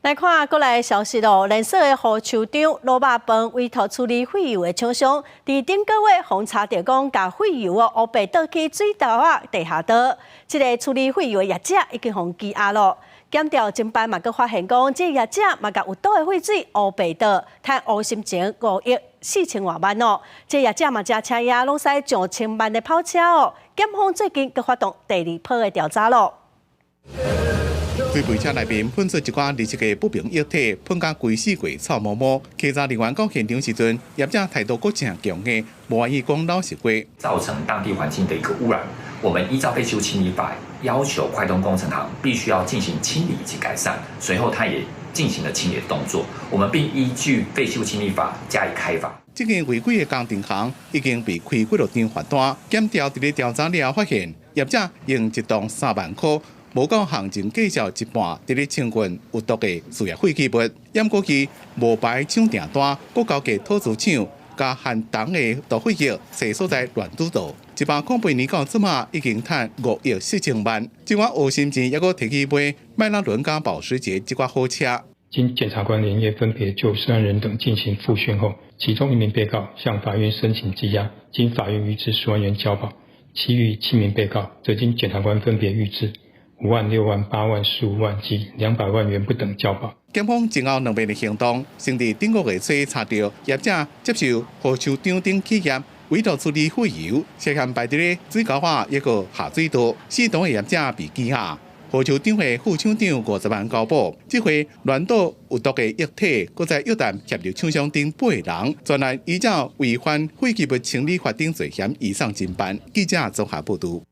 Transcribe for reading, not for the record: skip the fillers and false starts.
來看閣來消息咯，連鎖的護樹長滷肉飯委託處理廢油的廠商，佇頂個月予查著講，共廢油哦烏白倒去水道仔地下道，這个處理廢油的業者已經予羈押咯。檢調偵辦嘛，閣發現講，這個業者嘛共有毒的廢水烏白倒，趁烏心情5億4千外萬哦。這個業者嘛誠車呀，攏駛上千萬的跑車哦。檢方最近閣發動第二波的調查咯。堆肥車內面噴出一寡綠色的不明液體，噴甲規死過臭毛毛。稽查人員到現場時陣，業者態度閣誠強硬，無願意講老實話。造成當地環境的一個汙染，我們依照廢棄物清理法要求，快東工程行必須要進行清理以及改善。隨後，他也進行了清理的動作，我們並依據廢棄物清理法加以開罰。這間違規的工程行已經被開幾落張罰單，檢調佇咧調查了後發現，業者用一棟3萬塊，無夠行情價數一半，佇咧清運有毒的事業廢棄物，毋過伊無牌搶訂單，閣勾結陶瓷廠，共含銅的毒廢液，踅所在亂賭倒。108年到這馬已經趁5億4千萬。這寡烏心錢猶閣提去買邁拉倫佮保時捷這寡好車。經檢察官連夜分別就涉案人等進行複訊後，其中一名被告向法院申請羈押，經法院預支10萬元交保，其餘七名被告則經檢察官分別預支5萬、6萬、8萬、15萬及200萬元不等交保。檢方前後兩遍的行動，先佇頂個月初查著業者接受護樹長等企業委託處理廢油，涉嫌排佇咧水溝仔抑閣下水道，四棟的業者被羈押。護樹長的副廠長50萬交保，這回亂倒有毒的液體，閣再約談協助廠商等八人，全案依照違反廢棄物清理法等罪嫌移送偵辦。記者綜合報導。